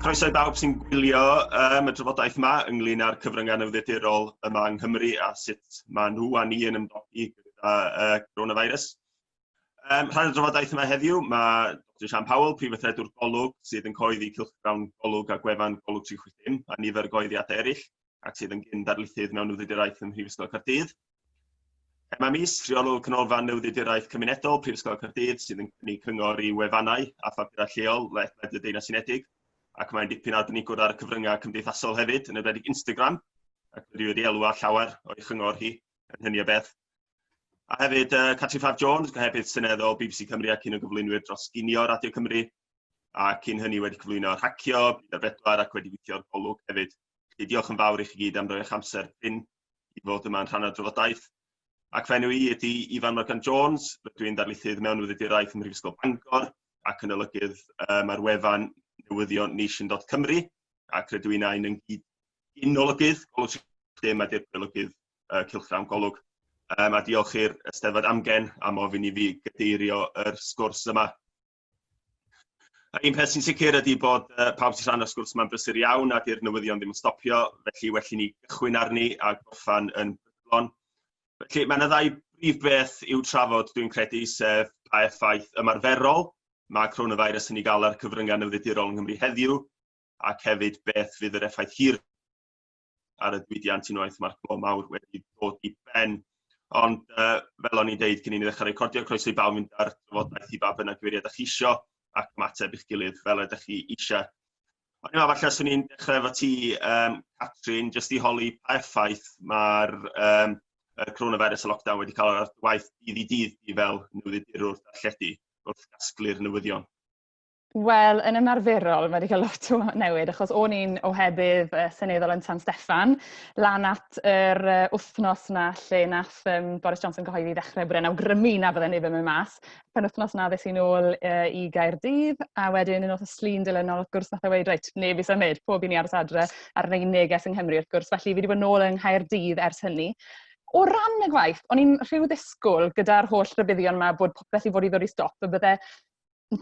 Croeso i bawb sy'n gwylio y drafodaeth yma ynglyn â'r cyfryngau newyddiadurol yma yng Nghymru a sut maen nhw a ni yn ymdopi gyda coronavirus. Rhan o'r drafodaeth yma heddiw mae Dr Sian Powell, Prif Weithredwr Golwg, sydd yn coeddi cylchgrawn Golwg a gwefan Golwg 360 a nifer o goeddiadau eraill, ac sydd yn gyn darlithydd mewn newyddiaduraeth ym Mhrifysgol Caerdydd. Emma Mis, rheolwr Canolfan Newyddiaduraeth Cymunedol Prifysgol Caerdydd, sydd yn cynnig cyngor i wefannau a phapurau lleol ledled y Deyrnas Unedig, ac mae'n dipyn arbenigwr ar y cyfryngau cymdeithasol hefyd, yn enwedig Instagram, ac wedi wedi elwa llawer o'i chyngor hi yn hynny o beth. A hefyd Catrin Ffaf Jones, gohebydd seneddol BBC Cymru ac un o gyflwynwyr dros ginio Radio Cymru, a cyn hynny wedi cyflwyno Hacio, Byd ar Bedwar ac wedi gweithio ar Golwg hefyd. Felly diolch yn fawr i chi gyd am roi eich amser prin i fod yma'n rhan o'r drafodaeth. Ac fy enw i ydy Ifan Morgan Jones, rydw i'n ddarlithydd mewn newyddiaduraeth ym Mhrifysgol Bangor ac yn olygydd ar wefan newyddion nation.cymru ac rydw i'n ein yn gyd gyn-olygydd Golwg 30 a dirprwy olygydd Cylchgrawn Golwg. A diolch i'r Eisteddfod Amgen am ofyn i fi gadeirio yr sgwrs yma. A un peth sy'n sicr ydy bod pawb sy'n rhan o'r sgwrs yma'n brysur iawn a di'r newyddion ddim yn stopio, felly well i ni gychwyn arni a gorffan yn brydlon. Felly mae yna ddau brif beth i'w trafod dwi'n credu, sef pa effaith ymarferol mae coronavirus yn ei gael ar cyfryngau newyddiadurol yng Nghymru heddiw, ac hefyd beth fydd yr effaith hir ar y diwydiant unwaith mae'r clo mawr wedi dod i ben. Ond fel o'n i'n deud cyn i ni ddechrau recordio, croeso i bawb mynd ar drafodaeth i ba bynnag gyfeiriad ydych chi isio ac ymateb i'ch gilydd fel ydych chi eisiau. Ond i'n meddwl falle swn i'n dechrau efo ti, Catrin, jyst i holi pa effaith mae'r y coronavirus a lockdown wedi cael ar waith dydd i dydd di fel newyddiadurwr darlledu wrth gasglu'r newyddion. Wel, yn ymarferol, mae wedi cael lot o newid, achos o'n i'n ohebydd seneddol yn San Steffan, lan at yr wythnos na lle nath Boris Johnson gyhoeddi ddechrau bod e'n awgrymu na fydde neb yn mynd mas. Pen wythnos na ddes i nôl i Gaerdydd, a wedyn yn wythnos Llun dilynol, wrth gwrs, nath e weud, reit, neb i symud, pob un i aros adre ar ein neges yng Nghymru, wrth gwrs. Felly, fi wedi bod nôl yng Nghaerdydd ers hynny. O ran y gwaith, o'n i'n rhyw ddisgwyl gyda'r holl rybuddion yma bod popeth i fod i ddod i stop, y bydde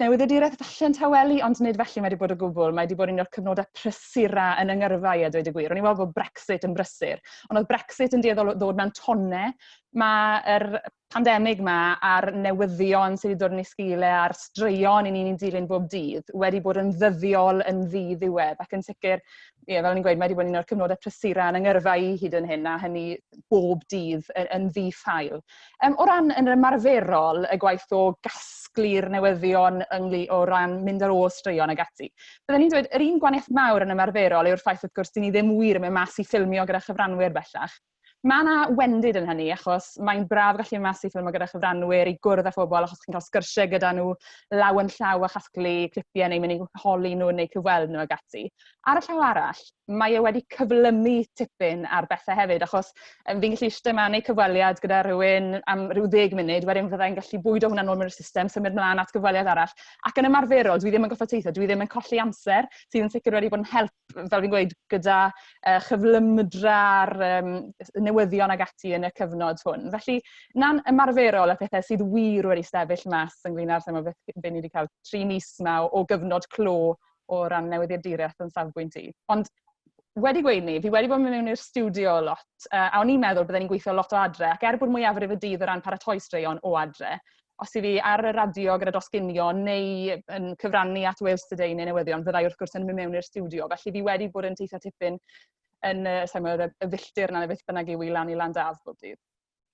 newyddiaduraeth falle'n tawelu, ond nid felly mae wedi bod o gwbl. Mae wedi bod un o'r cyfnodau prysura yn yng ngyrfa i, a dweud y gwir. O'n i'n weld bod Brexit yn brysur, ond oedd Brexit yn dueddol o ddod mewn tonnau. Mae'r pandemig yma a'r newyddion sydd wedi dod yn ei sgil e a'r straeon i ni'n dilyn bob dydd wedi bod yn ddyddiol yn ddi-ddiwedd ac yn sicr, ie, fel o'n i'n gweud, mae wedi bod yn un o'r cyfnodau prysura yn yng ngyrfa i hyd yn hyn, a hynny bob dydd yn ddi-ffael. O ran yn ymarferol, y gwaith o gasglu'r newyddion ynglu, o ran mynd ar ôl straeon ag ati. Byddwn ni'n dweud, yr un gwahaniaeth mawr yn ymarferol yw'r ffaith, wrth gwrs, dyn ni ddim wir yn mynd mas i ffilmio gyda chyfranwyr bellach. Mae yna wendid yn hynny, achos mae'n braf gallu mynd mas i ffilmio gyda chyfranwyr, i gwrdd â phobl, achos chi'n cael sgyrsiau gyda nhw law yn llaw a chasglu clipiau neu mynd i holi nhw neu cyfweld nhw ag ati. Ar y llaw arall, mae e wedi cyflymu tipyn ar bethau hefyd, achos fi'n gallu eistedd yma neu cyfweliad gyda rhywun am ryw 10 munud, wedyn fyddai'n gallu bwydo hwnna nôl mewn i'r system, symud mlaen at gyfweliad arall. Ac yn ymarferol, dwi ddim yn gorfod teithio, dwi ddim yn colli amser, sydd yn sicr wedi bod yn help, fel fi'n gweud, gyda chyflymdra'r newyddion ag ati yn y cyfnod hwn. Felly, na'n ymarferol y pethau sydd wir wedi sefyll mas ynglyn â'r thema beth, be ni wedi cael 3 mis yma o gyfnod clo o ran newyddiaduraeth yn safbwynt i. Ond wedi gweud ni, fi wedi bod yn mynd mewn i'r stiwdio lot, a o'n i'n meddwl bydden ni'n gweithio lot o adre, ac er bod mwyafrif y dydd o ran paratoi straeon o adre, os i fi ar y radio gyda dros ginio neu yn cyfrannu at Wales Today neu newyddion, fyddai wrth gwrs yn mynd mewn i'r stiwdio. Felly fi wedi bod yn teithio tipyn yn sa i'n meddwl, y filltir 'na neu beth bynnag yw i lan i Landaf bob dydd.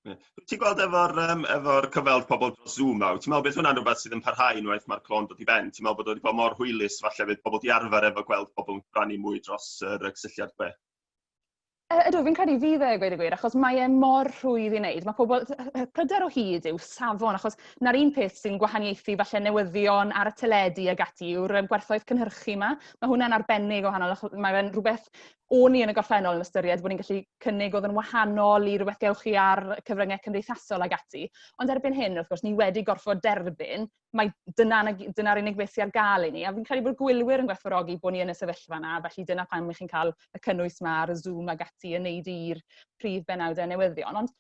Yeah. Ti'n gweld efo'r cyfweld pobl dros Zoom nawr, ti'n meddwl beth hwnna'n rhywbeth sydd yn parhau unwaith mae'r clo'n dod i ben? Ti'n meddwl bod o wedi bod mor hwylus falle fydd pobl di arfer efo gweld pobl yn cyfrannu mwy dros yr cysylltiad gwe? Ydw, fi'n credu fydd e, gweud y gwir, achos mae e mor rhwydd i wneud. Mae pobl, pryder o hyd yw safon, achos na'r un peth sy'n gwahaniaethu falle newyddion ar y teledu ag ati yw'r gwerthoedd cynhyrchu yma. Mae hwnna'n arbennig o wahanol, achos mae fe'n rhywbeth o'n i yn y gorffennol yn ystyried bod ni'n gallu cynnig oedd yn wahanol i rhywbeth gewch chi ar cyfryngau cymdeithasol ag ati. Ond erbyn hyn, wrth gwrs, ni wedi gorfod derbyn, mae dyna'r dyna unig beth sydd ar gael i ni. A fi'n credu bod gwylwyr yn gwerthfawrogi bod ni yn y sefyllfa yna, felly dyna pam chi'n cael y cynnwys yma ar y Zoom ag ati yn neud i'r prif benawdau newyddion. Ond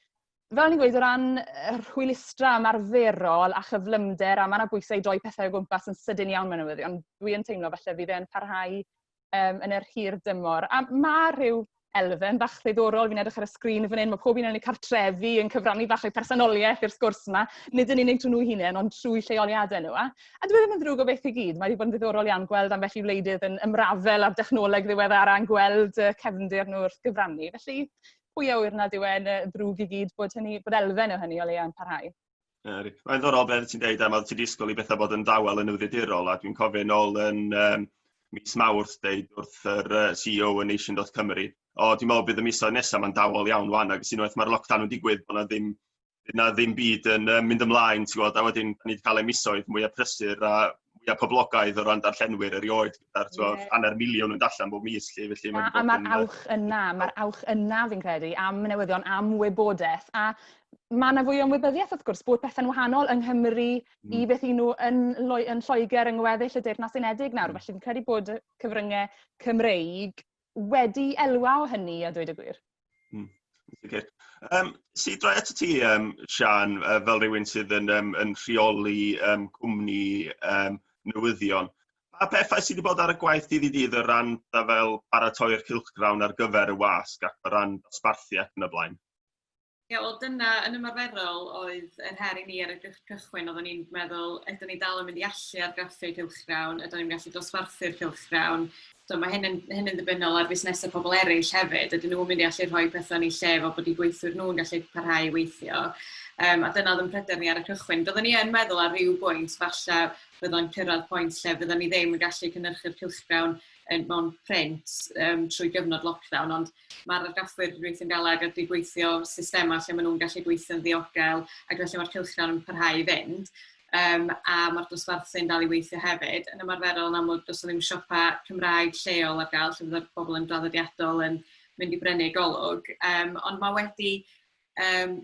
fel ni'n gweud, o ran yr hwylustra ymarferol a chyflymder, a mae yna bwysau i droi pethau o gwmpas yn sydyn iawn mewn newyddion, dwi yn teimlo falle fydd e'n parhau. yn yr hir dymor. A mae rhyw elfen bach ddiddorol, fi'n edrych ar y sgrin fan hyn, mae pob un yn eu cartrefi yn cyfrannu bach o'i personoliaeth i'r sgwrs yma, nid yn unig trwy nhw hunain, ond trwy lleoliadau nhw. A dwi e ddim yn ddrwg o beth i gyd, mae wedi bod yn ddiddorol iawn gweld ambell i wleidydd yn ymrafel ar dechnoleg ddiweddara yn gweld cefndir nhw wrth gyfrannu. Felly, pwy a ŵyr nad yw e'n ddrwg i gyd bod, hynny, bod elfen o hynny o leia yn parhau. Mae'n ddiddorol beth ti'n deud am oedd ti'n disgwyl i bethau bod yn dawel yn newyddiadurol a dwi'n cofio nôl yn mis Mawrth deud wrth yr CEO yn Nation.Cymru, o dwi'n meddwl bydd y misoedd nesaf mae'n dawel iawn wan ac unwaith mae'r lockdown yn digwydd bod 'na ddim bydd 'na ddim byd yn mynd ymlaen, ti'n gwybod, a wedyn da ni wedi cael ein misoedd mwyaf prysur a mwyaf poblogaidd o ran darllenwyr erioed, gyda'r yeah. hanner miliwn yn darllen bob mis. Lle, felly a, a mae'r awch yna, mae'r awch yna fi'n credu, am newyddion, am wybodaeth, a mae yna fwy o ymwybyddiaeth wrth gwrs bod pethau'n wahanol yng Nghymru i beth i nhw yn, Loi yn Lloegr yng ngweddill y Deyrnas Unedig nawr. Felly fi'n credu bod y cyfryngau Cymreig wedi elwa o hynny a dweud y gwir. Sicr. Si droi at ti, Sian, fel rhywun sydd yn, yn rheoli cwmni newyddion, pa pethau sydd wedi bod ar y gwaith dydd i dydd o ran fel paratoi'r cylchgrawn ar gyfer y wasg ac o ran dosbarthu ac yn y blaen? Ie, wel dyna yn ymarferol oedd yr her i ni ar y cychwyn. Oedden ni'n meddwl, ydyn ni dal yn mynd i allu argraffu cylchgrawn, ydyn ni'n gallu dosbarthu'r cylchgrawn. So mae hyn yn, hyn yn ddibynnol ar fusnesau pobl eraill hefyd. Ydyn nhw'n mynd i allu rhoi pethau yn eu lle fel bod eu gweithwyr nhw'n gallu parhau i weithio. A dyna oedd yn pryder ni ar y cychwyn. Byddwn ni yn meddwl ar ryw bwynt, falle byddwn cyrraedd pwynt lle byddwn ni ddim yn gallu cynhyrchu'r cylchgrawn yn, mewn print trwy gyfnod lockdown, ond mae'r argraffwyr wedi gweithio'n galed ac wedi gweithio systemau lle maen nhw'n gallu gweithio'n ddiogel ac felly mae'r cylchgrawn yn parhau i fynd. A mae'r dosbarthu'n dal i weithio hefyd. Yn ymarferol, yn amlwg, does ddim siopa Cymraeg lleol ar gael, lle fydde'r bobl yn draddodiadol yn mynd i brynu Golwg. Ond mae wedi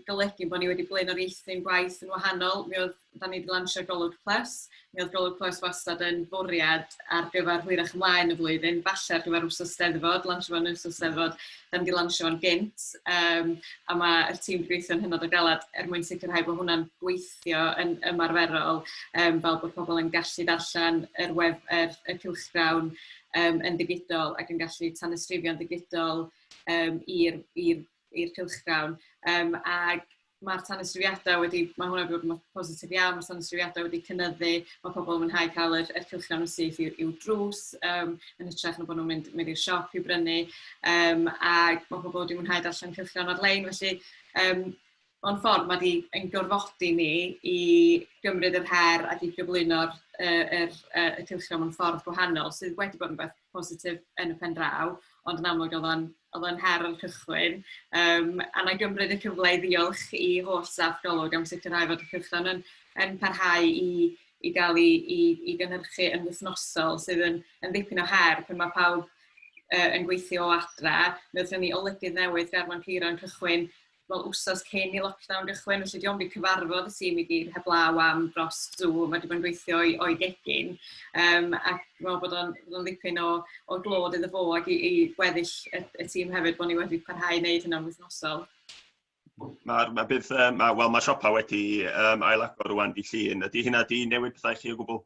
golygu bod ni wedi blaenoriaethu'n gwaith yn wahanol. Mi oedd, da ni wedi lansio Golwg Plus. Mi oedd Golwg Plus wastad yn fwriad ar gyfer hwyrach ymlaen y flwyddyn, falle ar gyfer wsos Steddfod, lansio fo'n wsos Steddfod, da ni wedi lansio fo'n gynt. A mae'r tîm wedi gweithio'n hynod o galed er mwyn sicrhau bod hwnna'n gweithio yn ymarferol, fel bod pobl yn gallu darllen yr web, yr, y cylchgrawn yn ddigidol ac yn gallu tanysgrifio'n ddigidol i'r i'r cylchgrawn. Ac mae'r tanysgrifiadau wedi, mae hwnna wedi bod yn positif iawn, mae'r tanysgrifiadau wedi cynyddu, mae pobl yn mwynhau cael yr, yr cylchgrawn yn syth i'w drws, yn hytrach na bod nhw'n mynd, mynd i'r siop i'w brynu, ac mae pobl wedi mwynhau darllen cylchgrawn ar-lein, felly mewn ffordd mae wedi ein gorfodi ni i gymryd yr her ac i gyflwyno'r yr, yr, y cylchgrawn mewn ffordd gwahanol, sydd wedi bod yn beth positif yn y pen draw, ond yn amlwg oedd o'n oedd o'n her ar y cychwyn. A na gymryd y cyfle i ddiolch i holl staff Golwg am sicrhau fod y cylchgrawn yn, yn parhau i, i gael ei, i, i gynhyrchu yn wythnosol, sydd yn, yn ddipyn o her pan mae pawb yn gweithio o adra. Mi oedd ni olygydd newydd Garmon Ciro yn cychwyn fel wsos cyn i lockdown gychwyn, felly di o'm 'di cyfarfod y tîm i gyd heblaw am dros Zoom, mae wedi bod yn gweithio o'i, o'i gegin. Ac dwi'n meddwl bod o'n, bod o'n ddipyn o, o glod iddo fo ac i, i gweddill y, y tîm hefyd bod ni wedi parhau i wneud hynna'n wythnosol. Mae'r ma bydd, ma, wel, mae siopa wedi ailagor rwan di llun. Ydy hynna di newid pethau chi o gwbl?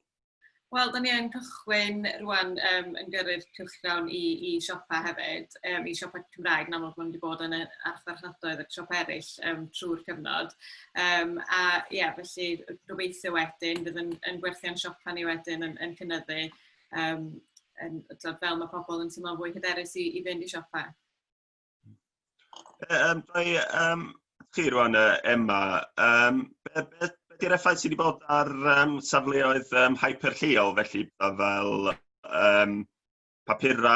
Wel, da ni yn cychwyn rwan yn gyrru'r cylchgrawn i, i siopa hefyd, i siopa Cymraeg, yn amlwg maen nhw wedi bod yn y archfarchnadoedd ac siopa eraill trwy'r cyfnod. A ie, yeah, felly gobeithio wedyn fydd yn, yn gwerthiant siopa ni wedyn yn, yn cynyddu, yn, fel mae pobl yn teimlo'n fwy hyderus i, i fynd i siopa. Dwi, chi rwan, Emma, be, be, be di'r effaith sydd wedi bod ar safleoedd hyperlleol, felly fel papura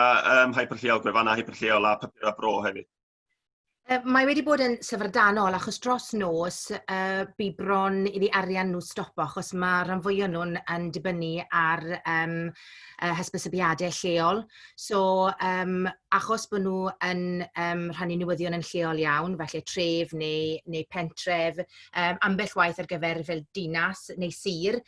hyperlleol, gwefannau hyperlleol a papura bro hefyd? Mae wedi bod yn syfrdanol achos dros nos bu bron iddi arian nhw stopo achos mae rhan fwyaf nhw'n yn dibynnu ar hysbysebiadau lleol. So, achos bod nhw yn rhannu newyddion yn lleol iawn, felly tref neu, neu pentref, ambell waith ar gyfer fel dinas neu sir,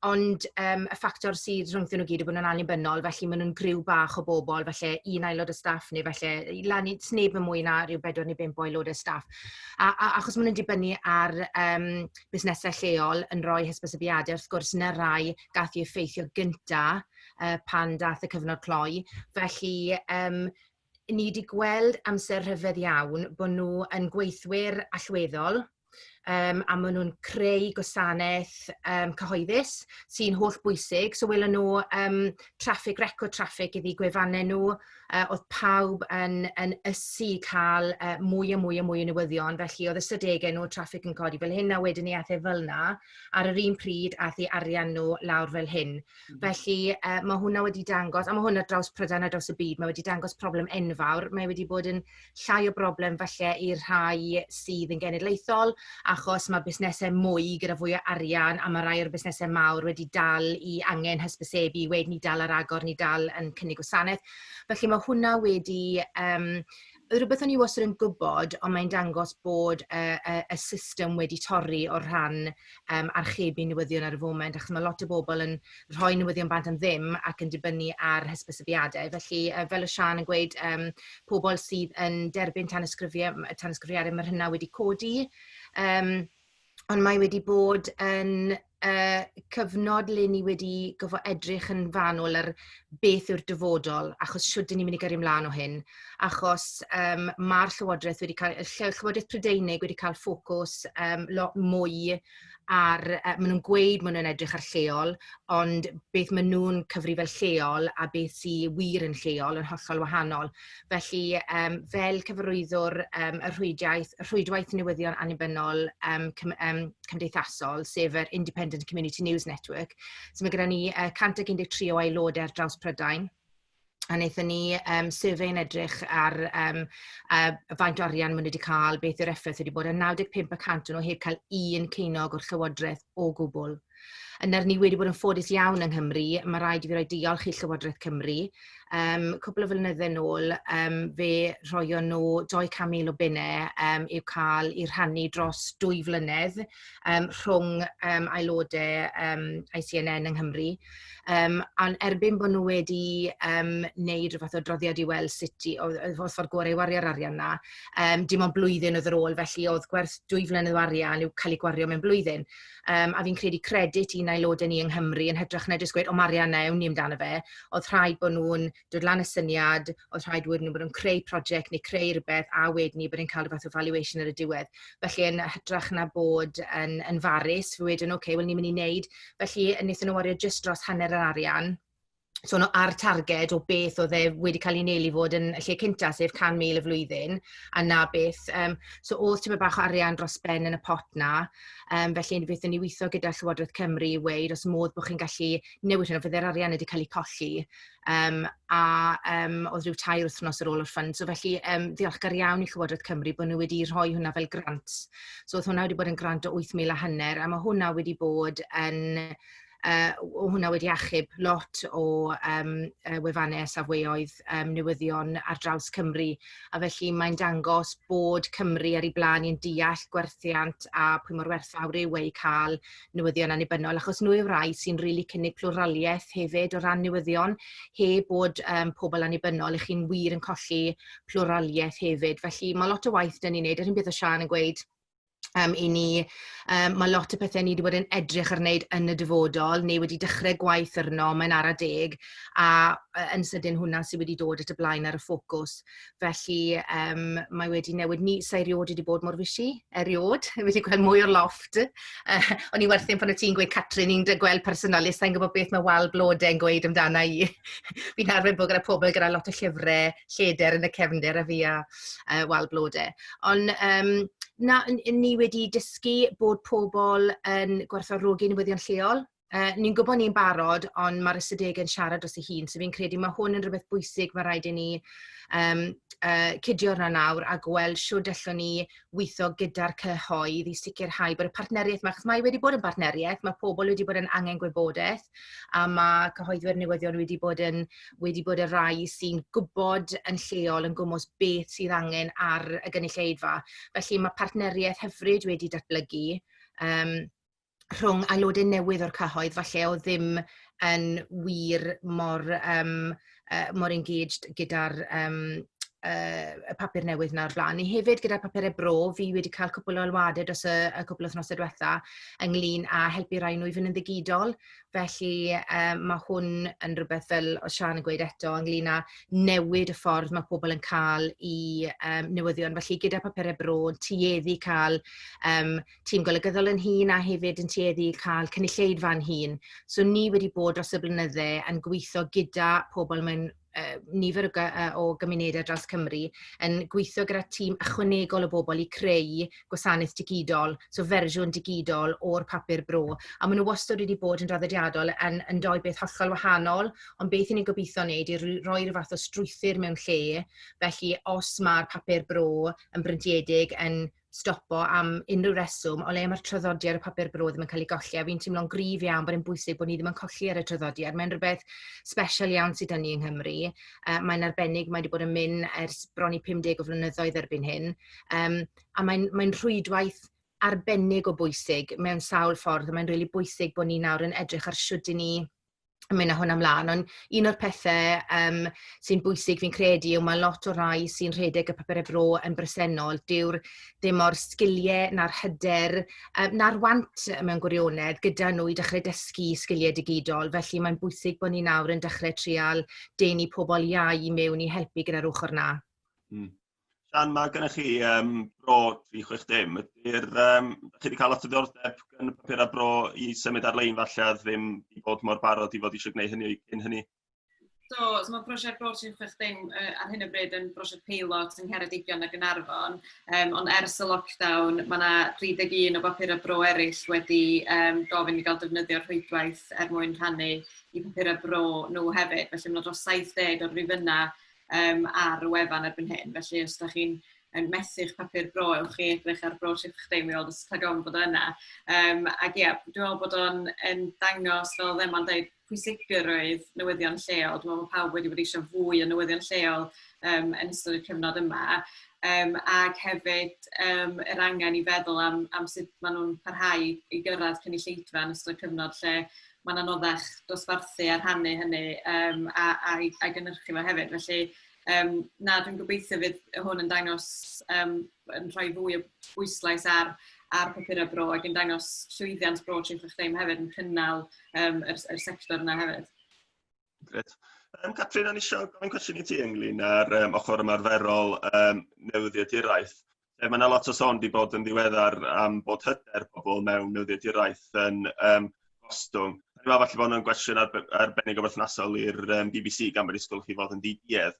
ond y ffactor sydd rhwngthyn nhw gyd yw bod nhw'n annibynnol, felly maen nhw'n griw bach o bobl, felly un aelod o staff neu felly lan i sneb yn mwy na rhyw bedwar neu bump o aelodau staff. A achos maen nhw'n dibynnu ar busnesau lleol yn rhoi hysbysebiadau, wrth gwrs, na rai gath i effeithio gynta. pan dath y cyfnod cloi. Felly, ni wedi gweld amser rhyfedd iawn bod nhw yn gweithwyr allweddol, a maen nhw'n creu gwasanaeth cyhoeddus sy'n holl bwysig. So welon nhw traffic, record traffic iddi gwefannau nhw. Oedd pawb yn ysu cael mwy a mwy a mwy o newyddion, felly oedd ystadegau nhw, traffic yn codi fel hyn, a wedyn ni aeth e fel na. Ar yr un pryd, aeth ei arian nhw lawr fel hyn. Felly mae hwnna wedi dangos, a mae hwnna draws Prydain a draws y byd, mae wedi dangos problem enfawr. Mae wedi bod yn llai o broblem falle i'r rhai sydd yn genedlaethol, achos mae busnesau mwy gyda fwy o arian a mae rai o'r busnesau mawr wedi dal i angen hysbysebu, i weud ni dal ar agor, ni dal yn cynnig gwasanaeth. Felly mae hwnna wedi rhywbeth o'n i wastad yn gwybod, ond mae'n dangos bod y system wedi torri o rhan archebu newyddion ar y foment, achos mae lot o bobl yn rhoi newyddion bant am ddim ac yn dibynnu ar hysbysebiadau. Felly, fel o Sian yn gweud, pobl sydd yn derbyn tanysgrifiadau, mae hynna wedi codi. Ond mae wedi bod yn cyfnod le ni wedi gofo edrych yn fanwl ar beth yw'r dyfodol, achos shwd 'dyn ni'n mynd i gyrru mlaen o hyn, achos ma'r Llywodraeth wedi cael, y Llywodraeth Prydeinig wedi cael ffocws lot mwy ar, maen nhw'n gweud maen nhw'n edrych ar lleol, ond beth maen nhw'n cyfri fel lleol a beth sydd wir yn lleol yn hollol wahanol. Felly, fel cyfarwyddwr y rhwydwaith newyddion annibynnol cymdeithasol, sef yr Independent Community News Network, so mae gyda ni 113 o aelodau ar draws Prydain, a wnaethon ni survey yn edrych ar faint o arian maen nhw wedi cael, beth yw'r effaith wedi bod, a 95% o'n nhw heb cael un ceinog o'r Llywodraeth o gwbl. Yna ni wedi bod yn ffodus iawn yng Nghymru, mae rhaid i fi roi diolch i Llywodraeth Cymru. Cwpl o flynydde nôl, fe rhoion nhw 200,000 o bunnau i'w cael i rhannu dros 2 flynedd rhwng aelodau ICNN yng Nghymru. Ond erbyn bod nhw wedi neud rhyw fath o adroddiad i weld sut i, oedd ffordd gorau i wario'r arian na, dim ond blwyddyn oedd ar ôl, felly oedd gwerth 2 flynedd o arian i'w cael ei gwario mewn blwyddyn. A fi'n credu credit i'n aelodau ni yng Nghymru yn hytrach na jyst gweud, o mae arian na, ewn ni amdano fe. Oedd rhaid bod nhw'n dod lan y syniad, oedd rhaid bod nhw'n bod nhw'n creu prosiect neu creu rhywbeth, a wedyn ni bod yn cael rhywbeth o valuation ar y diwedd. Felly yn hytrach na bod yn farus, fe wedyn, oce, okay, wel ni'n mynd i wneud. Felly wnaethon nhw wario jyst dros hanner yr arian. So nhw ar targed o beth oedd e wedi cael ei wneud i fod yn y lle cynta, sef 100,000 y flwyddyn, a na beth. So oedd tipyn bach o arian dros ben yn y pot na. Felly wnaethon ni weithio gyda Llywodraeth Cymru i weud, os modd bod chi'n gallu newid hwnna, fydde'r arian wedi cael ei colli. A oedd rhyw 3 wythnos ar ôl o'r ffund. So felly, ddiolchgar iawn i Llywodraeth Cymru bod nhw wedi rhoi hwnna fel grant. So oedd hwnna wedi bod yn grant o 8,500, a mae hwnna wedi bod yn hwnna wedi achub lot o wefannau a safleoedd newyddion ar draws Cymru. A felly mae'n dangos bod Cymru ar ei blaen i'n deall gwerthiant a pwy mor werthfawr yw e i cael newyddion annibynnol, achos nhw yw'r rhai sy'n rili cynnig plwraliaeth hefyd o ran newyddion, heb bod pobl annibynnol, 'y chi'n wir yn colli plwraliaeth hefyd. Felly mae lot o waith 'da ni'n neud, yr un peth o Siân yn gweud i ni, mae lot o pethau ni wedi bod yn edrych ar wneud yn y dyfodol, neu wedi dechrau gwaith arno, mae'n ara deg, a yn sydyn hwnna sydd wedi dod at y blaen ar y ffocws. Felly mae wedi newid ni, sa i erioed wedi bod mor fishy, eriod, wedi gweld mwy o'r lofft. O'n i werthin pan o ti'n gweud Catrin, ni'n gweld personoliaeth, sa'n gwybod beth mae wal blodau yn gweud amdana i. Fi'n arfer bod gyda pobl gyda lot o llyfrau lleder yn y cefndir a fi a wal blodau. Ond na, ni wedi dysgu bod pobl yn gwerthfawrogi newyddion lleol. Ni'n gwybod ni'n barod, ond mae'r ystadegau'n siarad dros ei hun, so fi'n credu mae hwn yn rhywbeth bwysig mae rhaid i ni cydio arno nawr a gweld shwd allwn ni weithio gyda'r cyhoedd i sicrhau bod y partneriaeth yma, achos mae wedi bod yn partneriaeth, mae pobl wedi bod yn angen gwybodaeth, a mae cyhoeddwyr newyddion wedi bod y rai sy'n gwybod yn lleol yn gwmws beth sydd angen ar y gynulleidfa. Felly mae partneriaeth hyfryd wedi datblygu rhwng aelodau newydd o'r cyhoedd, falle o ddim yn wir mor engaged gyda'r y papur newydd 'na o'r blaen. Ni hefyd gyda'r papurau bro, fi wedi cael cwpl o alwadau dros y cwpl o wythnosau diwetha ynglyn â helpu rai nhw i fynd yn ddigidol. Felly mae hwn yn rhywbeth fel o Sian yn gweud eto ynglyn â newid y ffordd mae pobl yn cael i newyddion. Felly gyda papurau bro yn tueddu cael tîm golygyddol yn hun a hefyd yn tueddu cael cynulleidfa'n hun. So ni wedi bod dros y blynydde yn gweithio gyda pobl mewn nifer o gymunedau dros Cymru yn gweithio gyda tîm ychwanegol o bobl i creu gwasanaeth digidol, so fersiwn digidol o'r papur bro. A maen nhw wastad wedi bod yn draddodiadol yn doi beth hollol wahanol, ond beth i ni'n gobeithio wneud yw rhoi rhyw fath o strwythur mewn lle, felly os mae'r papur bro yn brintiedig yn stopo am unrhyw reswm, o leia mae'r traddodiad y papur bro ddim yn cael ei golli, a fi'n teimlo'n gryf iawn bod e'n bwysig bod ni ddim yn colli ar y traddodiad. Mae'n rhywbeth special iawn sydd 'da ni yng Nghymru. Mae'n arbennig, mae wedi bod yn mynd ers bron i 50 o flynyddoedd erbyn hyn. A mae'n rhwydwaith arbennig o bwysig mewn sawl ffordd, a mae'n rili bwysig bod ni nawr yn edrych ar shwd 'y ni yn mynd â hwnna mlaen. Ond un o'r pethau sy'n bwysig fi'n credu yw mae lot o rai sy'n rhedeg y papurau bro yn bresennol, dyw'r ddim o'r sgiliau na'r hyder na'r want mewn gwirionedd gyda nhw i dechrau dysgu sgiliau digidol. Felly mae'n bwysig bod ni nawr yn dechrau trial denu pobl iau i mewn i helpu gyda'r ochr 'na. Sian, mae gennych chi Bro 360. Chi wedi cael lot o ddiddordeb yn y papurau bro i symud ar-lein falle a ddim i bod mor barod i fod eisiau gwneud hynny cyn hynny? Do, so mae prosiect Bro 360 ar hyn o bryd yn brosiect peilot yng Ngheredigion a Gaernarfon, ond ers y lockdown mae yna 31 o bapurau bro eraill wedi gofyn i gael defnyddio'r rhwydwaith er mwyn rhannu i papurau bro nhw hefyd. Felly mae yna dros 70 o rifynnau ar y wefan erbyn hyn. Felly os ydych chi'n yn methu'ch papur bro, ewch chi edrych ar Bro 360 i weld os rhag ofn bod o yna. Ac ie, dwi'n meddwl bod o'n yn dangos, fel oedd Emma'n dweud, pwysigrwydd newyddion lleol. Dwi'n meddwl bod pawb wedi bod eisiau fwy o newyddion lleol yn ystod y cyfnod yma. Ac hefyd yr angen i feddwl am sut maen nhw'n parhau i gyrraedd cynulleidfa yn ystod cyfnod lle mae'n anoddach dosbarthu a rhannu hynny a gynhyrchu fo hefyd. Felly, na, dwi'n gobeithio fydd hwn yn dangos, yn rhoi fwy o bwyslais ar papurau bro ac yn dangos llwyddiant Bro 360 hefyd yn cynnal yr sector yna hefyd. Gret. Catrin, o'n eisiau gofyn cwestiwn i ti ynglyn â'r ochr ymarferol newyddiaduraeth. Mae yna lot o sôn wedi bod yn ddiweddar am bod hyder pobl mewn newyddiaduraeth yn gostwng. Dwi'n meddwl falle bod hwnna'n gwestiwn arbennig o berthnasol i'r BBC gan bod disgwyl chi fod yn ddiduedd.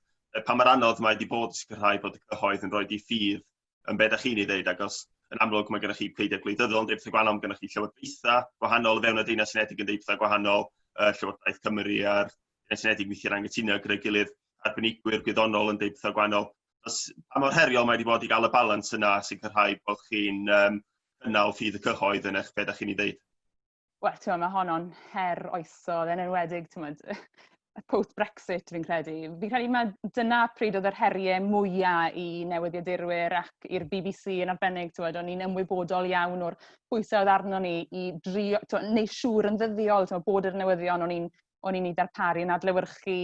Pa mor anodd mae wedi bod i sicrhau bod y cyhoedd yn rhoi di ffydd yn be da chi'n ei ddeud, ac os yn amlwg mae gennych chi pleidiau gwleidyddol yn deud pethau gwahanol, mae gennych chi llywodraethau gwahanol o fewn y Deyrnas Unedig yn deud pethau gwahanol, Llywodraeth Cymru a'r Deyrnas Unedig weithiau'n anghytuno gyda'i gilydd, arbenigwyr gwyddonol yn deud pethau gwahanol. Os, pa mor heriol mae wedi bod i gael y balans yna a sicrhau bod chi'n cynnal ffydd y cyhoedd yn eich be da chi'n ei ddeud? Wel, ti'n mae honno'n her oesol, yn enwedig, ti'n post-Brexit fi'n credu. Fi'n credu mae dyna pryd oedd yr heriau mwyaf i newyddiadurwyr ac i'r BBC yn arbennig, ti'n o'n i'n ymwybodol iawn o'r pwysau oedd arno ni i drio, ti'n neud siŵr yn ddyddiol, ti'n bod yr newyddion o'n i'n ei darparu yn adlewyrchu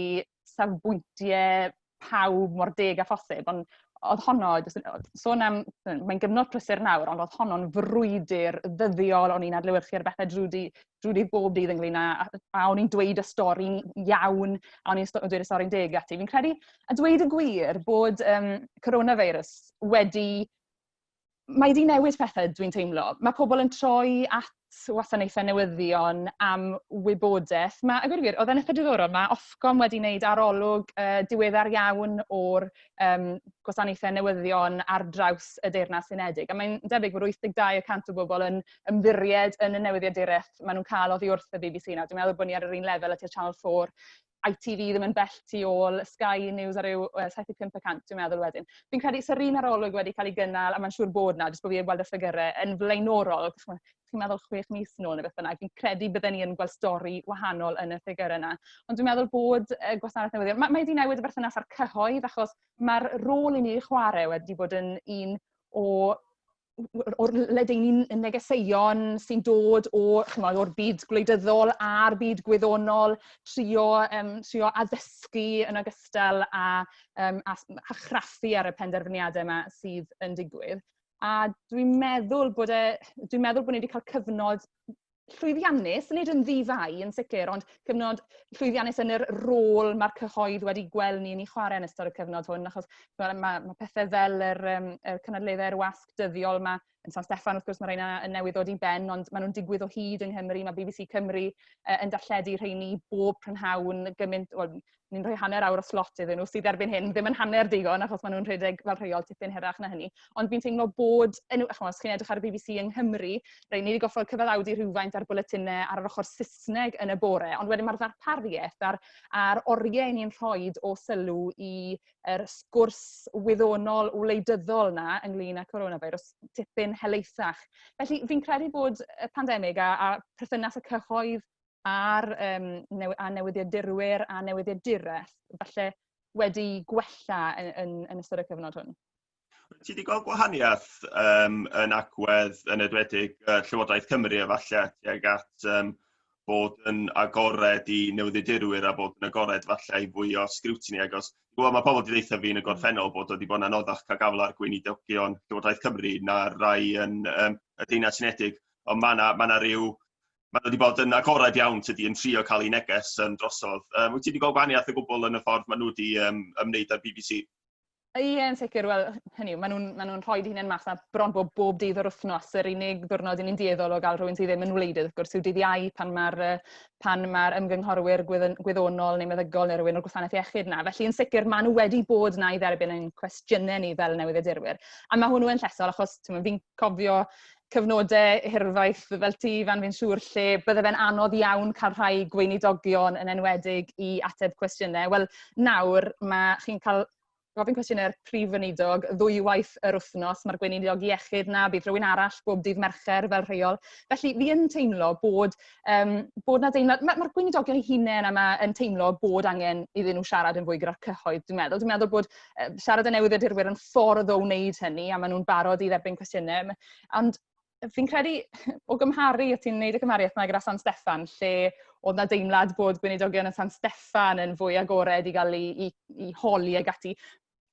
safbwyntiau pawb mor deg â phosib, ond oedd honno, sôn am, mae'n gyfnod prysur nawr, ond oedd honno'n frwydr ddyddiol, o'n i'n adlewyrchu ar bethau drwy di bob dydd ynglyn â o'n i'n dweud y stori'n iawn, a o'n i'n dweud y stori'n deg ati. Fi'n credu, a dweud y gwir, bod coronavirus wedi mae wedi newid pethau, dwi'n teimlo. Mae pobl yn troi at wasanaethau newyddion am wybodaeth. Mae, a gwir gwir, oedd e'n eitha diddorol, mae Ofcom wedi wneud arolwg diweddar iawn o'r gwasanaethau newyddion ar draws y Deyrnas Unedig. A mae'n debyg bod 82% o bobl yn ymddiried yn y newyddiaduraeth maen nhw'n cael oddi wrth y BBC nawr. Dwi'n meddwl bod ni ar yr un lefel at Channel 4, ITV ddim yn bell tu ôl, Sky News ar ryw 75% dwi'n meddwl wedyn. Fi'n credu sa'r un arolwg wedi cael ei gynnal, a mae'n siŵr bod na, jyst bod fi wedi gweld y ffigurau, yn flaenorol, chi'n meddwl 6 mis nôl neu beth bynnag, fi'n credu bydden ni yn gweld stori wahanol yn y ffigurau yna. Ond dwi'n meddwl bod y gwasanaeth newyddion, mae wedi newid y berthynas â'r cyhoedd, achos mae'r rôl i ni chwarae wedi bod yn un o O'r ledaenu negeseuon sy'n dod o, chymod, o'r byd gwleidyddol a'r byd gwyddonol, trio addysgu yn ogystal a chraffu ar y penderfyniadau yma sydd yn digwydd. A dwi'n meddwl bod ni wedi cael cyfnod llwyddiannus, nid yn ddi-fai yn sicr, ond cyfnod llwyddiannus yn yr rôl mae'r cyhoedd wedi gweld ni yn ei chwarae yn ystod y cyfnod hwn, achos mae pethau fel yr cynadleddau'r wasg dyddiol yma yn San Steffan, wrth gwrs, mae rheina yn newydd ddod i ben, ond maen nhw'n digwydd o hyd yng Nghymru. Mae BBC Cymru yn darlledu rheini bob prynhawn gymaint, wel, ni'n rhoi hanner awr o slot iddyn nhw, sydd erbyn hyn ddim yn hanner digon, achos maen nhw'n rhedeg fel rheol tipyn hirach na hynny. Ond fi'n teimlo bod, chimod, os chi'n edrych ar y BBC yng Nghymru, rei, ni wedi goffod cyfaddawdu rhywfaint ar bwletinau ar yr ochr Saesneg yn y bore, ond wedyn mae'r ddarpariaeth a'r oriau ni'n rhoi o sylw i yr sgwrs wyddonol wleidyddol na ynglyn â coronavirus tipyn helaethach. Felly fi'n credu bod y pandemig a perthynas y cyhoedd a newyddiadurwyr a newyddiaduraeth falle wedi gwella yn ystod y cyfnod hwn. Ti wedi gweld gwahaniaeth yn agwedd yn enwedig Llywodraeth Cymru efallai tuag at bod yn agored i newyddiadurwyr a bod yn agored falle i fwy o scrutiny, agos dwi'n gwybod mae pobl wedi deutha fi yn y gorffennol bod wedi bod yn anoddach cael gafel ar gweinidogion Llywodraeth Cymru na rai yn y Deyrnas Unedig, ond mae 'na ryw maen nhw wedi bod yn agored iawn tydi, yn trio cael eu neges drosodd. Wyt ti wedi gweld gwahaniaeth o gwbl yn y ffordd maen nhw wedi ymwneud â'r BBC? Ie, yn sicr. Wel, hynny yw, maen nhw rhoi hunain mas na bron bob dydd o'r wythnos. Yr unig ddwrnod i ni'n dueddol o gael rhywun sydd ddim yn wleidydd, wrth gwrs, yw dydd Iau pan mae'r ymgynghorwyr gwyddonol neu meddygol neu rhywun o'r gwasanaeth iechyd na. Felly, yn sicr, maen nhw wedi bod na i dderbyn ein cwestiynau ni fel newyddiadurwyr. A mae hwnnw yn llesol, achos fi'n cofio cyfnodau hirfaith fel ti, fan fi'n siŵr, lle bydde fe'n anodd iawn cael rhai gweinidogion yn enwedig i ateb cwestiynau. Wel, nawr mae chi'n cael gofyn cwestiynau'r prif weinidog ddwywaith yr wythnos. Mae'r gweinidog iechyd na, bydd rhywun arall bob dydd Mercher fel rheol. Felly fi yn teimlo bod na deimlad. Mae'r gweinidogion eu hunain yma yn teimlo bod angen iddyn nhw siarad yn fwy gyda'r cyhoedd, dwi'n meddwl. Dwi'n meddwl bod siarad â newyddiadurwyr yn ffordd o wneud hynny, a maen nhw'n barod i dderbyn cwestiynau. Ond fi'n credu, o gymharu, o ti'n neud y cymhariaeth yma gyda San Steffan, lle oedd na deimlad bod gweinidogion yn San Steffan yn fwy agored i gael i holi ag ati.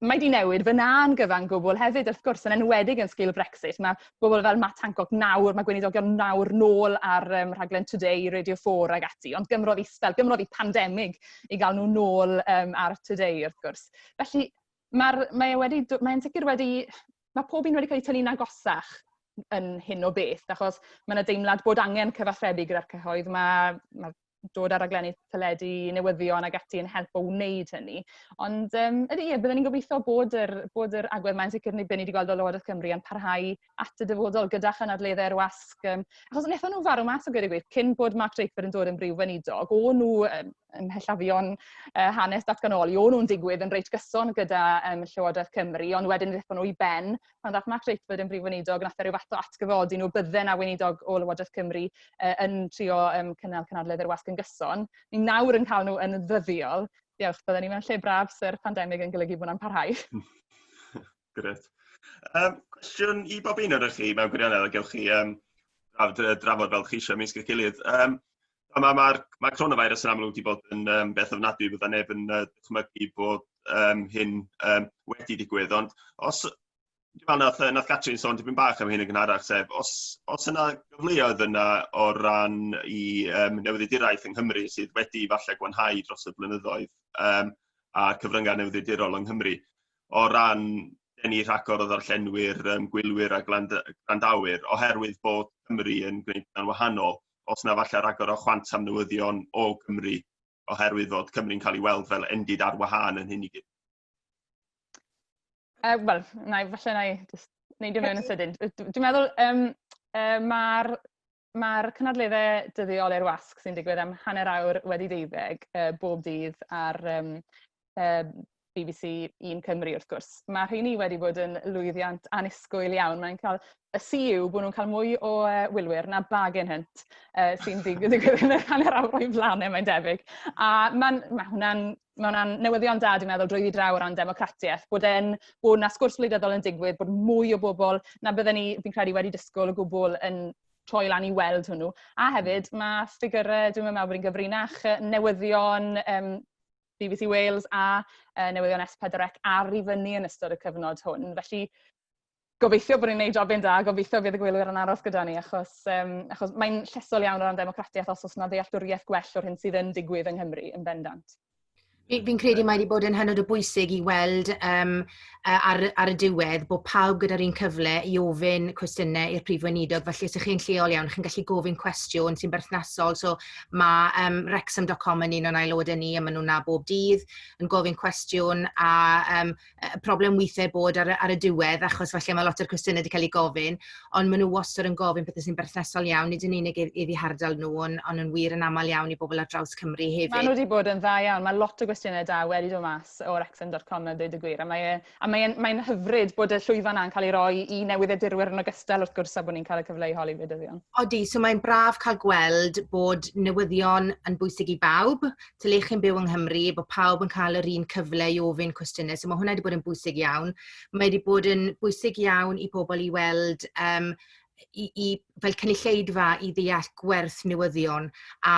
Mae di newid fyna'n gyfan gwbl hefyd, wrth gwrs, yn enwedig yn sgil Brexit. Mae bobl fel Matt Hancock nawr, mae gweinidogion nawr nôl ar rhaglen Today, Radio 4 ag ati, ond gymrodd i sbel, gymrodd i pandemig i gael nhw nôl ar Today, wrth gwrs. Felly, mae e wedi, mae'n sicr wedi, mae pob un wedi cael ei tynnu'n agosach yn hyn o beth, achos mae yna deimlad bod angen cyfathrebu gyda'r cyhoedd. Mae dod ar raglenni teledu, newyddion ag ati yn help o wneud hynny. Ond ydy, ie, byddwn ni'n gobeithio bod yr agwedd mae'n sicr ni, be ni wedi gweld o Lywodraeth Cymru yn parhau at y dyfodol gyda chynadleddau'r wasg. Achos wnaethon nhw farw mas o gweud y gwir, cyn bod Mark Drakeford yn dod yn brif weinidog, o'n nhw ym mhellafion hanes datganoli, o'n nhw'n digwydd yn reit gyson gyda Llywodraeth Cymru, ond wedyn ddaethon nhw i ben pan ddath Mark Drakeford yn brif weinidog, nath e ryw fath o atgyfodi nhw, bydde na weinidog o Lywodraeth Cymru yn trio cynnal cynadledd yr wasg yn gyson. Ni nawr yn cael nhw yn ddyddiol. Diolch, bydden ni mewn lle braf se'r pandemig yn golygu bod hwnna'n parhau. Gret. Cwestiwn i bob un o'r chi mewn gwirionedd, a gewch chi drafod fel chi eisiau ymysg eich gilydd. Mae coronavirus yn amlwg wedi bod yn beth ofnadwy, bydda neb yn dychmygu bod hyn wedi digwydd, ond os dwi'n meddwl nath Catrin sôn tipyn bach am hyn yn gynharach, sef os yna gyfleoedd yna o ran i newyddiaduraeth yng Nghymru sydd wedi falle gwanhau dros y blynyddoedd a'r cyfryngau newyddiadurol yng Nghymru, o ran denu rhagor o ddarllenwyr, gwylwyr a gwrandawyr, oherwydd bod Cymru yn gwneud yn wahanol, os na falle rhagor o chwant am newyddion o Gymru, oherwydd fod Cymru'n cael ei weld fel endid ar wahân yn hyn i gyd. Wel, falle na i just neidio mewn yn sydyn. Dwi'n meddwl, mae'r cynadleddau dyddiol i'r wasg sy'n digwydd am hanner awr wedi 12 bob dydd ar BBC Un Cymru wrth gwrs. Mae rheini wedi bod yn lwyddiant annisgwyl iawn. Mae'n cael y si yw bod nhw'n cael mwy o wylwyr na Bargain Hunt sy'n digwydd yn yr hanner awr o'i flaenau, mae'n debyg. A mae'n ma hwnna'n ma hwnna newyddion da, dwi'n meddwl, drwyddi draw o ran democratiaeth, bod, en, bod na sgwrs wleidyddol yn digwydd, bod mwy o bobl na bydden ni, fi'n credu, wedi disgwyl o gwbl yn troi lan i weld hwnnw. A hefyd, mae ffigurau, dwi'n meddwl bod hi'n gyfrinach, newyddion BBC Wales a newyddion S4C ar i fyny yn ystod y cyfnod hwn. Felly, gobeithio bod ni'n gwneud jobyn da, gobeithio bydd y gwylwyr yn aros gyda ni, achos, achos mae'n llesol iawn o ran democratiaeth os oes yna ddealltwriaeth gwell o'r hyn sydd yn digwydd yng Nghymru yn bendant. Fi'n credu mae wedi bod yn hynod o bwysig i weld ar y diwedd bod pawb gyda'r un cyfle i ofyn cwestiynau i'r Prif Weinidog. Felly os ydych chi'n lleol iawn, chi'n gallu gofyn cwestiwn sy'n berthnasol. So mae Wrexham.com yn un o'n aelodau ni a maen nhw'n na bob dydd yn gofyn cwestiwn a y problem weithiau bod ar y diwedd, achos falle mae lot o'r cwestiynau wedi cael eu gofyn, ond maen nhw wastad yn gofyn pethau sy'n berthnasol iawn, nid yn unig iddi hardal nhw, ond yn wir yn aml iawn i bobl ar draws Cymru hefyd. Maen nhw wedi bod yn dda iawn, mae lot o gwestiynau da wedi dod mas o'r Wrexham.com a dweud y gwir, a mae'n a mae mae hyfryd bod y llwyfan yna'n cael ei roi i newyddiadurwyr yn ogystal wrth gwrs a bod ni'n cael y cyfle i holi wleidyddion. Odi, so mae'n braf cael gweld bod newyddion yn bwysig i bawb, tyle chi'n byw yng Nghymru, bod pawb yn cael yr un cyfle i ofyn cwestiynau. So mae hwnna wedi bod yn bwysig iawn. Mae wedi bod yn bwysig iawn i pobl i weld um, i fel cynulleidfa i ddeall gwerth newyddion a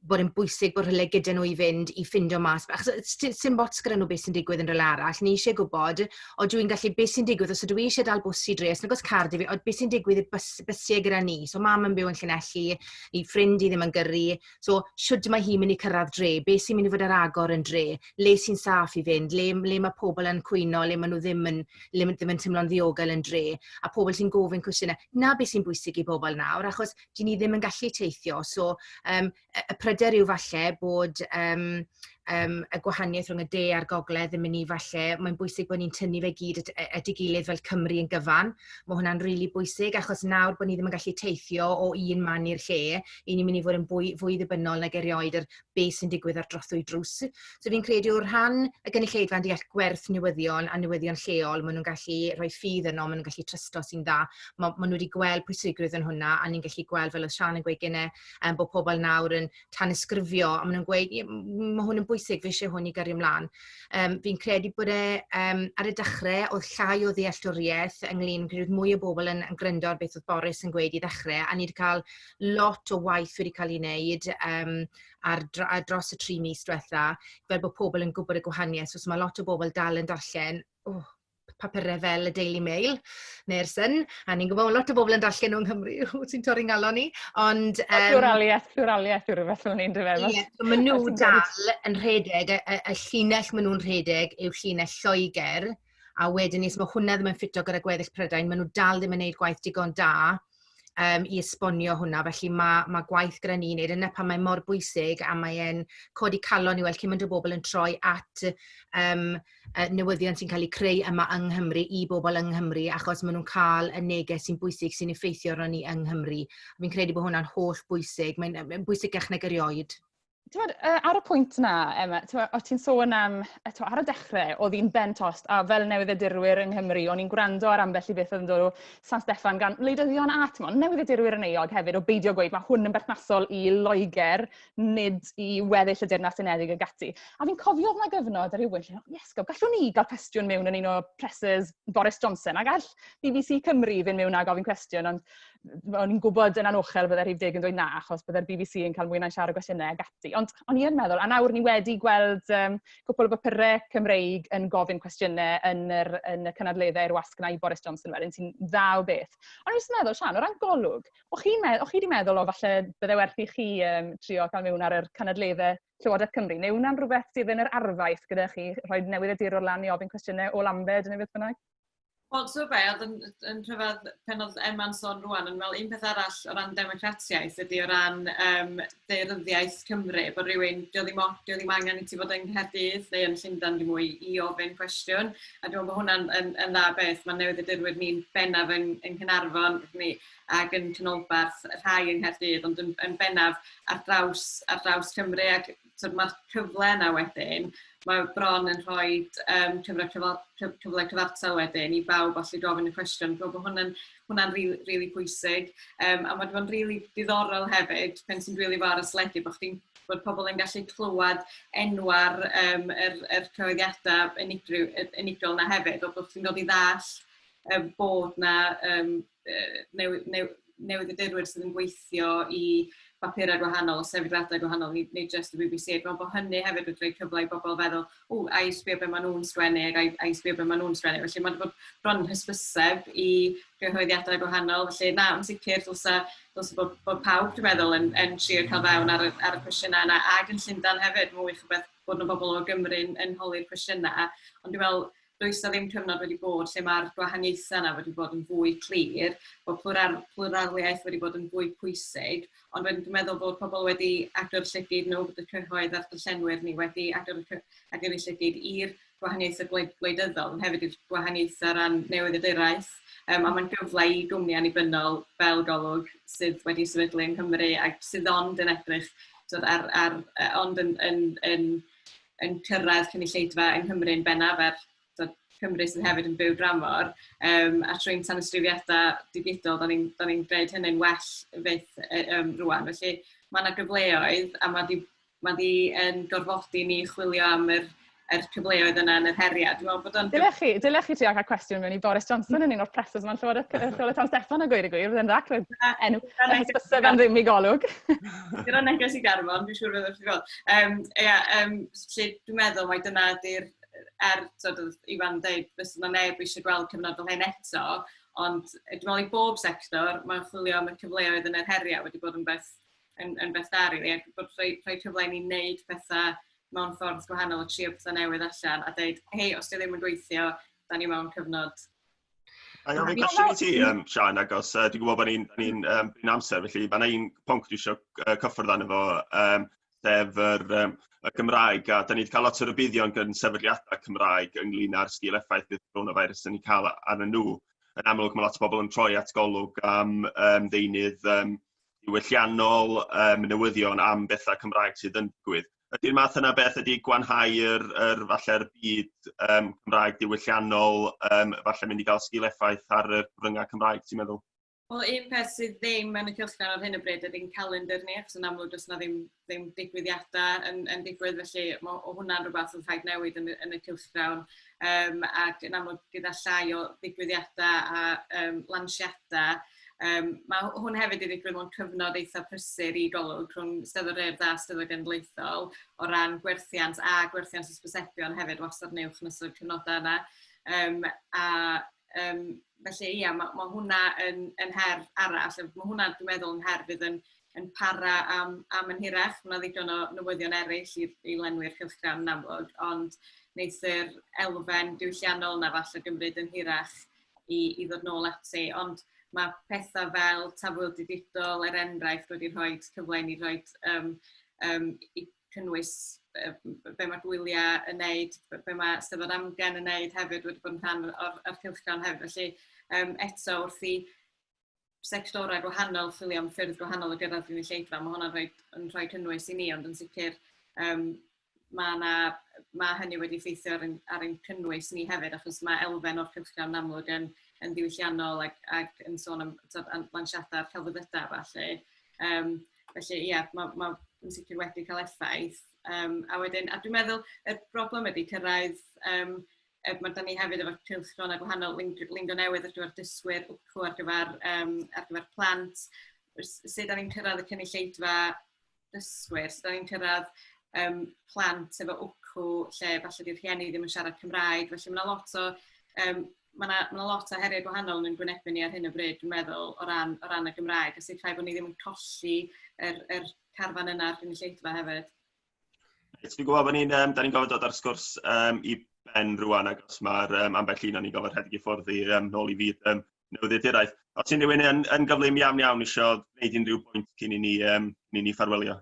bod yn bwysig bod rhywle gyda nhw i fynd i ffindo mas. Achos sy'n bots gyda nhw beth sy'n digwydd yn rhywle arall. Ni eisiau gwybod, o dwi'n gallu, beth sy'n digwydd, os ydw i eisiau dal bws i dre, os nag oes car 'da fi, o beth sy'n digwydd i'r bys, bysiau gyda ni. So mam yn byw yn Llanelli, i ffrind i ddim yn gyrru. So, shwd mae hi'n mynd i cyrraedd dre? Be sy'n mynd i fod ar agor yn dre? Le sy'n saff i fynd? Le mae pobl yn cwyno? Le maen nhw ddim yn, le maen ddim yn teimlo'n ddiogel yn dre? A pobl sy'n gofyn cwestiynau. Na beth sy'n bwysig i bobl nawr, achos dyn ni ddim yn gallu teithio. So, y pryder yw falle bod y gwahaniaeth rhwng y de a'r gogledd yn mynd i falle, mae'n bwysig bod ni'n tynnu fe gyd at ei gilydd fel Cymru yn gyfan. Mae hwnna'n rili really bwysig, achos nawr bod ni ddim yn gallu teithio o un man i'r lle, i ni'n mynd i fod yn fwy, fwy ddibynnol nag erioed ar beth sy'n digwydd ar drothwy drws. So fi'n credu o'r rhan y gynulleidfa yn deall gwerth newyddion a newyddion lleol, maen nhw'n gallu rhoi ffydd yno, maen nhw'n gallu trysto sy'n dda. Maen nhw wedi gweld pwysigrwydd yn hwnna, a ni'n gallu gweld, fel oedd Sian yn gweud gynne, bod pobl nawr yn tanysgrifio, a maen nhw'n gweud, mae hwn yn bwysig, fi eisiau hwn i gyrru ymlaen. Fi'n credu bod e, ar y dechrau, oedd llai o ddealltwriaeth ynglyn, fi'n credu mwy o bobl yn gryndo ar beth oedd Boris yn gweud i ddechrau, a ni wedi cael lot o waith wedi cael ei wneud ar dros y 3 mis diwetha, fel bod pobl yn gwybod y gwahaniaeth. So, mae lot o bobl dal yn darllen, oh, papurau fel y Daily Mail neu'r Sun, a ni'n gwybod lot o bobl yn darllen nhw yng Nghymru, sy'n torri'n ngalon ni, ond... Pluraliaeth, pluraliaeth yw rhywbeth fel ni'n dweud. Ie, so maen nhw dal yn rhedeg, y llinell maen nhw'n rhedeg yw llinell Lloegr, a wedyn ni, os mae hwnna ddim yn ffito gyda gweddill Prydain, maen nhw dal ddim yn gwneud gwaith digon da i esbonio hwnna. Felly mae gwaith gyda ni wneud. Yna pan mae mor bwysig a mae'n codi calon i weld cymaint o bobl yn troi at newyddion sy'n cael eu creu yma yng Nghymru i bobl yng Nghymru, achos maen nhw'n cael y neges sy'n bwysig sy'n effeithio arno ni yng Nghymru. Fi'n credu bod hwnna'n holl bwysig. Mae'n bwysicach nag erioed. T'mod, ar y pwynt na, Emma, t'mod, o' ti'n sôn am, eto, ar y dechrau, oedd hi'n ben tost, a fel newyddiadurwyr yng Nghymru, o'n i'n gwrando ar ambell i beth oedd yn dod o San Steffan gan wleidyddion a, t'mod, newyddiadurwyr yn euog hefyd o beidio gweud mae hwn yn berthnasol i Loegr, nid i weddill y Deyrnas Unedig ag ati. A fi'n cofio oedd 'na gyfnod ar ryw bwynt lle, Iesgob, gallwn ni gael cwestiwn mewn yn un o presses Boris Johnson, a gall BBC Cymru fynd mewn a gofyn cwestiwn, ond o'n i'n gwybod yn anochel bydde'r rhif deg yn dweud na, achos bydde'r BBC yn cael mwy na'i siarad o gwestiynau ag ati. Ond o'n i yn meddwl, a nawr ni wedi gweld cwpl o bapurau Cymreig yn gofyn cwestiynau yn y cynadleddau i'r wasg na i Boris Johnson wedyn, sy'n dda o beth. Ond o'n i'n meddwl, Sian, o ran golwg, o'ch chi'n o'ch chi wedi meddwl o falle bydde werth i chi trio cael mewn ar yr cynadleddau Llywodraeth Cymru, neu hwnna'n rhywbeth sydd yn yr arfaeth gyda chi, rhoi newyddiadurwr lan i ofyn cwestiynau o Lambed neu beth bynnag? Wel, ti'n be, oedd yn rhyfedd pan oedd Emma'n sôn rwan, yn fel un peth arall o ran democratiaeth ydy o ran daearyddiaeth Cymru, bod rhywun, dio ddim, dio ddim angen i ti fod yng Nghaerdydd neu yn Llundain dim mwy i ofyn cwestiwn, a dwi'n meddwl bod hwnna'n yn dda beth, mae newyddiadurwyr ni'n bennaf yng Nghaernarfon ni, ac yn Canolbarth, rhai yng Nghaerdydd, ond yn bennaf ar draws Cymru, ac So mae'r cyfle yna wedyn, mae bron yn rhoi cyfle, cyfle cyfartal wedyn i bawb allu gofyn y cwestiwn. Dwi'n meddwl bod hwnna'n hwnna really, really pwysig. A mae wedi bod yn really diddorol hefyd, pen sy'n gwylio fo ar y sledu, bod, chdi'n, bod pobl yn gallu clywed enwa'r yr, yr cyhoeddiadau unigryw, unigol na hefyd, o bod chdi'n dod i ddall bod na new, new, newyddiadurwyr sydd yn gweithio i bapurau gwahanol, o sefydliadau gwahanol, nid, nid just y BBC. Dwi'n meddwl bod hynny hefyd wedi rhoi cyfle i bobl feddwl, o, a i sbio be maen nhw'n sgwennu, ac a i sbio be maen nhw'n sgwennu. Felly mae'n bod bron yn hysbyseb i gyhoeddiadau gwahanol. Felly na, yn sicr, dylse, dylse bod, bod pawb, dwi'n meddwl, yn, yn trio cael fewn ar y, ar y cwestiynau yna, ac yn Llundain hefyd, mwy o beth bod yna bobl o Gymru yn, yn holi'r cwestiynau. Ond dwi'n meddwl, does 'na ddim cyfnod wedi bod lle mae'r gwahaniaethau yna wedi bod yn fwy clir, bod plural, pluraliaeth wedi bod yn fwy pwysig, ond wedyn dwi'n meddwl bod pobl wedi agor llygid nhw, bod y cyhoedd a'r darllenwyr ni wedi agor, agor eu llygid i'r gwahaniaethau gwleidyddol, ond hefyd i'r gwahaniaethau ran newyddiaduraeth. Um, a mae'n gyfle i gwmni annibynnol fel Golwg sydd wedi sefydlu yng Nghymru ac sydd ond yn edrych twod, ar, ar, ond yn, yn, yn, yn cyrraedd cynulleidfa yng Nghymru yn bennaf er twod, Cymru sydd hefyd yn byw dramor, um, a trwy'n tanysgrifiadau digidol, da ni'n ni, gwneud hynny'n well fyth um, rwan. Felly mae yna gyfleoedd a mae di, mae di yn gorfodi ni chwilio am yr, yr cyfleoedd yna yn yr heriau. Dwi'n meddwl bod o'n... Dylech chi, dylech chi trio cael cwestiwn mewn i Boris Johnson yn un o'r presses ma'n Llywodraeth Llywodraeth San Steffan a gweud y gwir, fydde'n dda clywed enw hysbyseb am ddim i golwg. Dyna neges i Garmon, dwi'n siŵr fydd wrth i fod. Um, ia, um, lle dwi'n meddwl mai dyna ydy'r, er, so, Ifan yn dweud, fysa yna neb eisiau gweld cyfnod fel hyn eto, ond dwi'n meddwl i bob sector, mae'n chwilio am y cyfleoedd yn yr heriau wedi bod yn beth, yn, yn beth da, really, ac bod rhoi, rhoi cyfle i ni wneud pethau mewn ffordd gwahanol a trio pethau newydd allan a dweud, hei, os di ddim yn gweithio, da ni mewn cyfnod. A iawn, fi'n cwestiwn i ti, um, Sian, agos uh, dwi'n gwybod bod ni'n ni um, brin amser, felly mae yna un pwnc dwi eisiau uh, cyffwrdd arno fo, um, sef yr, um, y Gymraeg, a da ni wedi cael lot o rybuddion gan sefydliadau Cymraeg ynglyn â'r sgil effaith bydd coronavirus yn ei cael arnyn nhw. Yn amlwg, mae lot o bobl yn troi at golwg am um, ddeunydd um, diwylliannol, um, newyddion am bethau Cymraeg sydd yn digwydd. Ydy'r math yna beth ydy gwanhau yr, yr falle'r byd um, Cymraeg diwylliannol, um, falle mynd i gael sgil effaith ar y cyfryngau Cymraeg, ti'n meddwl? Wel, un peth sydd ddim yn y cylchgrawn ar hyn o bryd ydy'n calendar ni, achos yn amlwg does yna ddim, ddim digwyddiadau yn, yn digwydd, felly mae o hwnna'n rhywbeth sy'n rhaid newid yn, yn y cylchgrawn. Um, ac yn amlwg gyda llai o ddigwyddiadau a um, lansiadau, Um, mae hwn hefyd wedi digwydd mewn cyfnod eitha prysur i Golwg rhwng Steddfod Urdd a Steddfod Genedlaethol o ran gwerthiant a gwerthiant hysbysebion hefyd wastad yn uwch yn ystod cyfnodau yna. Um, a um, felly ia, mae, mae hwnna yn, yn her arall. Mae hwnna, dwi'n meddwl, yn her fydd yn, yn para am, am yn hirach. Mae yna ddigon o newyddion eraill i, i lenwi'r cylchgrawn yn amlwg, ond wneith yr elfen diwylliannol na falle gymryd yn hirach i, i ddod nôl ati. Ond mae pethau fel tafwyl digidol, er enghraifft, wedi rhoi cyfle i ni rhoi um, um, i cynnwys be mae gwyliau yn neud, be mae Steddfod Amgen yn neud hefyd wedi bod yn rhan o'r, or cylchgrawn hefyd. Felly um, eto wrth i sectorau gwahanol chwilio am ffyrdd gwahanol o gyrraedd gynulleidfa, mae hwnna'n rhoi, yn rhoi cynnwys i ni, ond yn sicr um, mae, na, mae hynny wedi effeithio ar ein, ar ein cynnwys ni hefyd, achos mae elfen o'r cylchgrawn yn amlwg yn, yn ddiwylliannol ac, ac yn sôn am, am lansiadau'r celfyddydau falle. Um, felly ie, yeah, mae, mae yn sicr wedi cael effaith. Um, a wedyn, a dwi'n meddwl y broblem ydy cyrraedd, um, mae da ni hefyd efo cylchgronau gwahanol, lingo newydd ar gyfer dysgwyr, wcw ar gyfer, um, ar gyfer plant, sut da ni'n cyrraedd y cynulleidfa dysgwyr, so da ni'n cyrraedd um, plant efo wcw lle falle di'r rhieni ddim yn siarad Cymraeg, felly mae yna lot o um, mae yna, ma lot o heriau gwahanol yn gwynebu ni ar hyn o bryd, dwi'n meddwl, o ran, o ran y Gymraeg, a sicrhau bod ni ddim yn colli yr, yr carfan yna a'r gynulleidfa hefyd. Reit, fi'n gwybod bod ni'n um, da ni'n gofod dod ar sgwrs um, i ben rwan, ac os mae'r um, ambell un o'n i'n gofod rhedeg i ffwrdd i um, nôl i fyd um, newyddiaduraeth. Os unrhyw un yn, yn gyflym iawn iawn eisiau gwneud unrhyw bwynt cyn i ni, um, cyn i ni ffarwelio.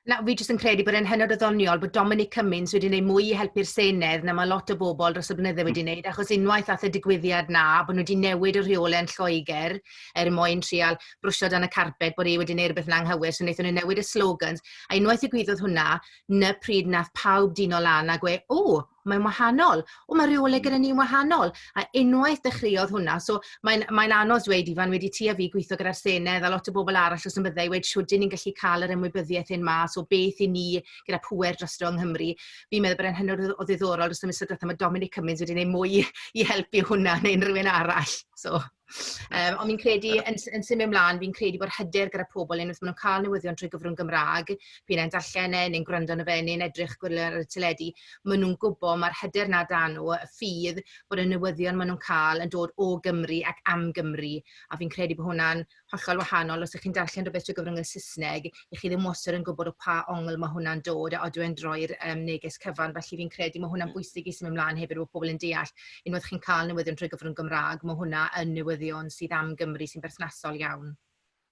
Na, fi jyst yn credu bod e'n hynod o ddoniol bod Dominic Cummings wedi gwneud mwy i helpu'r Senedd na mae lot o bobl dros y blynydde wedi gwneud, achos unwaith ath y digwyddiad na, bod nhw wedi newid y rheolau yn Lloegr er mwyn trial brwsio dan y carpet bod e wedi gwneud rhywbeth yn anghywir, so wnaethon nhw newid y slogans, a unwaith ddigwyddodd hwnna, 'na pryd nath pawb dino lan a gweud, o, mae'n wahanol. O, mae rheolau gyda ni'n wahanol. A unwaith dechreuodd hwnna, so mae'n mae anodd dweud, Ifan, wedi ti a fi gweithio gyda'r Senedd a lot o bobl arall os yn byddai, wedi siwt ni'n gallu cael yr ymwybyddiaeth hyn mas o beth i ni gyda pŵer drosto yng Nghymru. Fi'n meddwl bod e'n hynod o ddiddorol dros y misoedd diwethaf, mae Dominic Cummings wedi gwneud mwy i helpu hwnna neu unrhyw un arall. So, ond fi'n credu, yn symud ymlaen, fi'n credu bod hyder gyda pobl unwaith maen nhw'n cael newyddion trwy gyfrwng Gymraeg, p'un ai'n darllen e, neu'n gwrando arno fe, neu'n edrych gwylio ar y teledu, maen nhw'n gwybod, mae'r hyder 'na 'da nhw, y ffydd bod y newyddion maen nhw'n cael yn dod o Gymru ac am Gymru. A fi'n credu bod hwnna'n hollol wahanol. Os ych chi'n darllen rhywbeth trwy gyfrwng y Saesneg, i chi ddim wastad yn gwybod o pa ongl mae hwnna'n dod a ydw e'n droi'r neges cyfan. Felly fi'n credu mae hwnna'n bwysig i symud ymlaen hefyd bod pobl yn deall unwaith chi'n cael newyddion trwy gyfrwng Gymraeg, mae hwnna yn newyddion sydd am Gymru sy'n berthnasol iawn.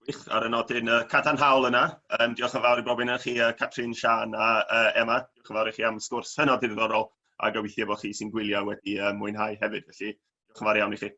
Gwych, ar y nodyn cadarnhaol yna. Diolch yn fawr i bob un chi, Catrin, Sian a Emma. Diolch yn fawr i chi am sgwrs hynod ddiddorol a gobeithio bod chi sy'n gwylio wedi mwynhau hefyd. Felly, diolch yn fawr iawn i chi.